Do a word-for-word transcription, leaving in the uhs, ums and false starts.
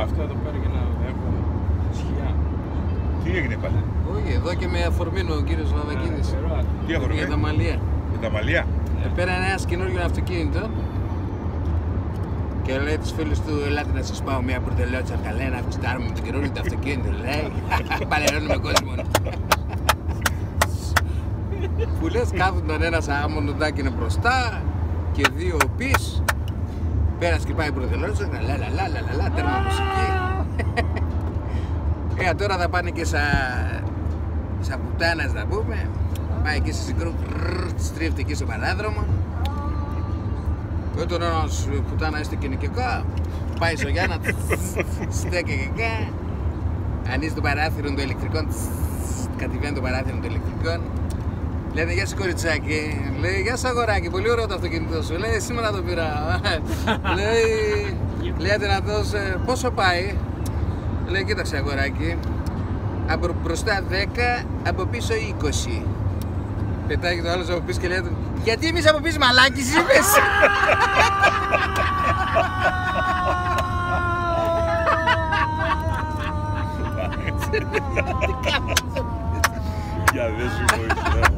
Αυτό εδώ πέρα για να έχω σκιά. Τι έγινε πάλι; Όχι, εδώ και με αφορμήν ο κύριος Βαβακίδης. Τι αφορμήν; Για τα μαλλία. Για τα μαλλία; Επέραν ένας καινούριο αυτοκίνητο και λέει τους φίλους του: «Ελάτε να σας πάω μια μπουρδελότσαρκα», λέει, «να γουστάρουμε με το καινούριο το αυτοκίνητο», λέει. Παλαιώνουμε κόσμο. Που λες, κάθονταν ένας άμον οντάκι είναι μπροστά και δύο πίσω. Πέρας και πάει η μπουρδελότσαρκα, λα, λα, λα, λα, λα, λα, τέρμα μουσική. Ε, τώρα θα πάνε και σα, σα πουτάνας, να πούμε. Πάει εκεί σε Σιγκρού, στρίφτει εκεί στο παράδρομο. Όταν ένας πουτάνα έστεκε και εκεί, πάει στο Γιάννα, στέκει και εκεί. Ανοίγει το παράθυρο το ηλεκτρικό, κατηβαίνει το παράθυρο το ηλεκτρικό. Λένε: «Γεια σου, κοριτσάκι». Λέει: «Γεια σου, αγοράκι, πολύ ωραίο το αυτοκίνητό σου». Λέει: «Σήμερα το πήρα». Λέει, λέει: «Αδυνατός, ε, πόσο πάει;» Λέει: «Κοίταξε, αγοράκι, από μπροστά δέκα, από πίσω είκοσι». Πετάει το άλλο από πίσω και λέει: «Γιατί, εμείς από πίσω μαλάκες είπες;» Για δες σου, κορίτσια.